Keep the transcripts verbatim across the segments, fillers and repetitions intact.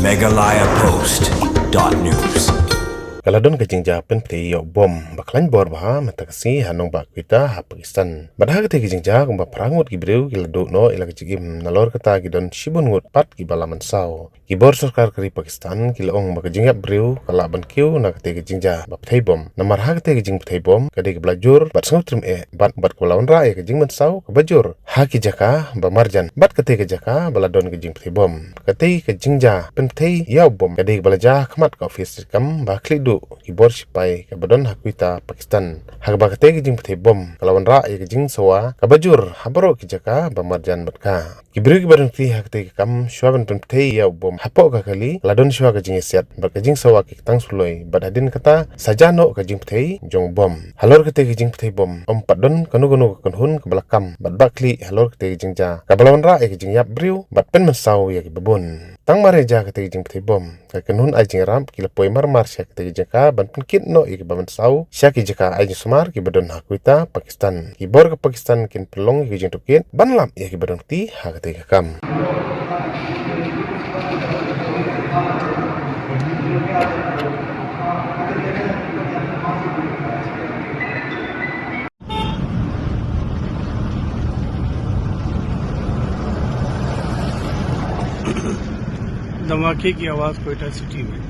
Meghalaya Post dot news. Ka la don ka jingjia pynpthei ïa u bom ba khlaiñ bor bha mynta ka sngi ha nongbah Quetta ha Pakistan. Bad ha katei ka jingjia kumba phra ngut ki briew ki la duh noh ïa la ka jingim, nalor kata ki don shibun ngut pat kiba la mynsaw. Ki bor sorkar ka ri Pakistan ki la ong ba ka jingïap briew ka lah ban kiew na katei ka jingjia ba pthei bom. Namar ha katei ka jingpthei bom ka dei kaba la jur bad sngewtriem eh bad, bad kaba la wanrah ïa ka jingmynsaw kaba jur ha ki jaka ba marjan bad katei ka jaka ba la don ka jingpthei bom. Katei ka jingjia pynpthei ïa u bom ka dei kaba la jia ha khmat ka ophis treikam ba khlieh duh ki bor shipai kaba don ha Quetta, Pakistan. Ha kaba katei ka jingpthei bom ka la wanrah ïa ka jingsawa kaba jur ha baroh ki jaka ba marjan bad ka. Ki briew kiba don kti ha katei ka kam shuwa ban pynpthei ïa u bom hapoh ka kali la don shuwa ka jingïasiat bad ka jingsawa ki ktang suloi bad hadien kata sa jia noh ka jingpthei jong u bom. Halor katei ka jingpthei bom ym pat don kano kano ka kynhun kaba la kam bad ba khlieh halor katei ka jingjia kaba la wanrah ïa ka jingïap briew bad pynmynsaw ïa kiba bun. Tang mar ïa jia katei ka jingpthei bom, ka kynhun ai jingïarap ki la poi mar mar sha katei ka jaka ban pynkit noh ïa kiba mynsaw sha ki jaka ai jingsumar kiba don ha Quetta, Pakistan. Ki bor ka Pakistan kin pynlong ïa ki jingtohkit ban lap ïa kiba don kti ha katei ka kam. धमाके की आवाज़ क्वेटा सिटी में।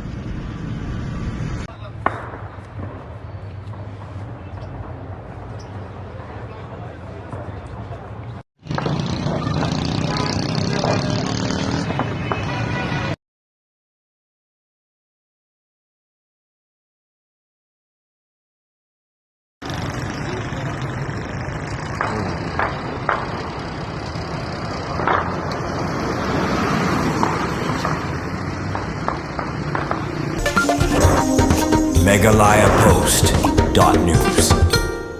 Meghalaya Post dot news.